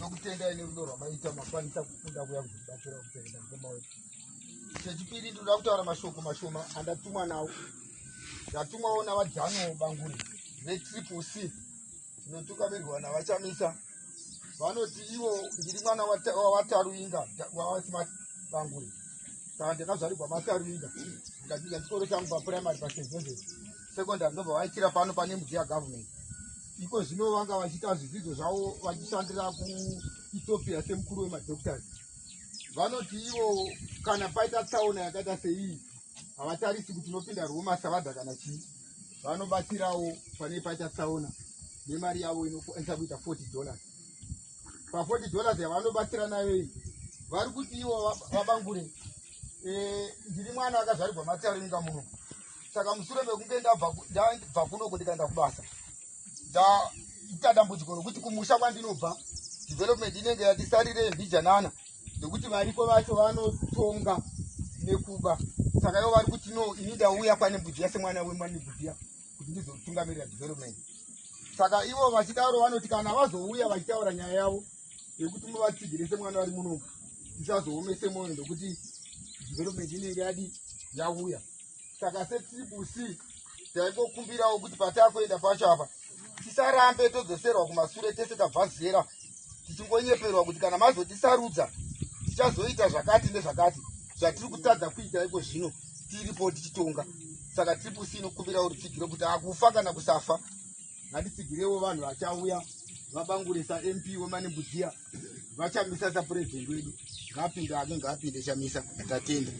Tinokutendai nerudo rwamaita makwanisa kukunda kuya kuzotibatsira kuchengeta mukoma wedu. Chechipiri ndinoda kutaura mashoko mashoma andatumwa nawo. Ndatumwawo naVaDaniel Banguri veTriple C inotungamirirwa naVaChamisa. Vanoti ivo ndiri mwana waVaTaruinga waVaSmart Banguri. Saka ndakazvarirwa maTaruinga ndikadzidza chikoro changu papuraimary paSt Joseph secondary ndobva vaitira pano pane Mudziya government. Iko zvino vanga vachiita zvidzidzo zvavo vachishandira kuEthiopia semukuru wemadoctors. Vanoti ivo kana paita tsaona yakaita seiyi havatarisi kuti unopinda Roma savadha kana chii, vanobatsirawo pane paita tsaona nemari yavo inokwanisa kuita $40. Pa $40 yavanobatsira nayo iyi vari kuti ivo vaBangure, ndiri mwana akazvarirwa Matsaringa muno, saka mushure mekunge ndabva kunoko ndikaenda kubasa ndaita dambudziko rokuti kumusha kwandinobva development inenge yatisarire mbijanana nekuti varipo vacho vanotonga nekuba. Saka ivo vari kuti no, ini ndauya kwaNembudziya semwana wemaNembudziya kuti ndizotungamirira development. Saka ivo vachidaro vanoti kana vazouya vachitaura nyaya yavo yekuti muvatsigire semwana vari muno, tisazoomese mwoyo ndokuti development inenge yadi yauya. Saka seTriple C taingokumbirawo kuti patakuenda pacho apa tisarambe todzoserwa kumasure tese tabva zera tichingonyeperwa kuti kana mazotisarudza tichazoita zvakati nezvakati zvatiri kutadza kuita iko zvino tiripo tichitonga. Saka Triple C inokumbirawo rutsigiro kuti akufa kana kusafa ngatitsigirewo vanhu vachauya vaBangurisa MP wemaNembudziya, vaChamisa sapurezidendi wedu. Ngaapinde ake, ngaapinde Chamisa. Tatenda.